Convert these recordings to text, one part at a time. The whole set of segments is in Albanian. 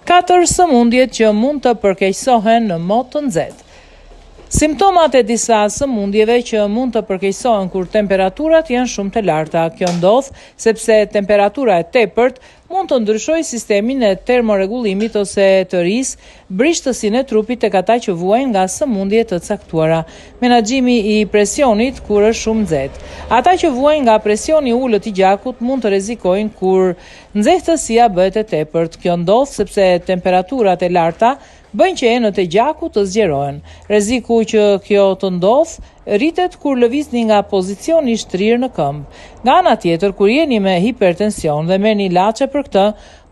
Katër sëmundjet që mund të përkeqësohen në mot të nxehtë. Simptomat e disa sëmundjeve që mund të përkeqësohen kur temperaturat janë shumë të larta. Kjo ndodh sepse temperatura e tepërt mund të ndryshojë sistemin e termorregullimit ose të rrisë brishtësinë e trupit tek ata që vuajnë nga sëmundje të caktuara. Menaxhimi i presionit kur është shumë nxehtë. Ata që vuajnë nga presioni i ulët i gjakut mund të rrezikojnë kur nxehtësia bëhet e tepërt. Kjo ndodh sepse temperaturat e larta bëjnë që enët e gjakut të zgjerohen. Rreziku që kjo të ndodhë rritet kur lëvizni nga pozicioni i shtrirë në këmbë. Nga ana tjetër, kur jeni me hipertension dhe merrni ilaçe për këtë,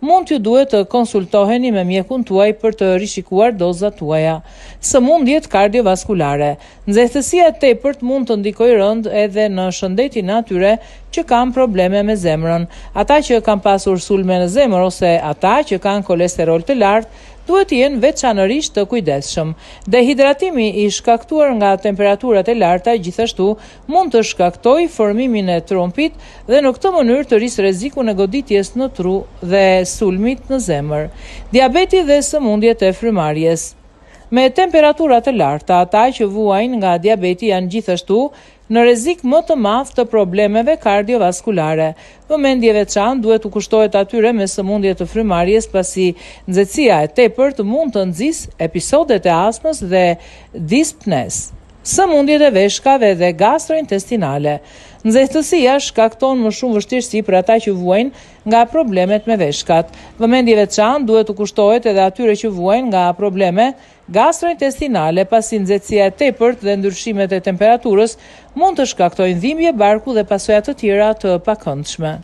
mund t'ju duhet të konsultoheni me mjekun tuaj për të rishikuar dozat tuaja. Sëmundjet kardiovaskulare. Nxehtësia e tepërt mund të ndikojë rëndë edhe në shëndetin e atyre që kanë probleme me zemrën. Ata që kanë pasur sulme në zemër ose ata që kanë kolesterol të lartë duhet të jenë veçanërisht të kujdesshëm. Dehidratimi i shkaktuar nga temperaturat e larta gjithashtu mund të shkaktojë formimin e trombit dhe në këtë mënyrë të rrisë rrezikun e goditjes në tru dhe sulmit në zemër. Diabeti dhe sëmundjet e frymëmarrjes. Me temperatura të larta, ata që vuajnë nga diabeti janë gjithashtu në rrezik më të madh të problemeve kardiovaskulare. Vëmendje e veçantë duhet t'u kushtohet atyre me sëmundje të frymëmarrjes pasi nxehtësia e tepërt mund të nxisë episodet e astmës dhe dispnesë. Sëmundjet e veshkave dhe gastrointestinale. Nxehtësia shkakton më shumë vështirësi për ata që vuajnë nga problemet me veshkat. Vëmendje e veçantë duhet t'u kushtohet edhe atyre që vuajnë nga probleme gastrointestinale, pasi nxehtësia e tepërt dhe ndryshimet e temperaturës mund të shkaktojnë dhimbje barku dhe pasoja të tjera të pakëndshme.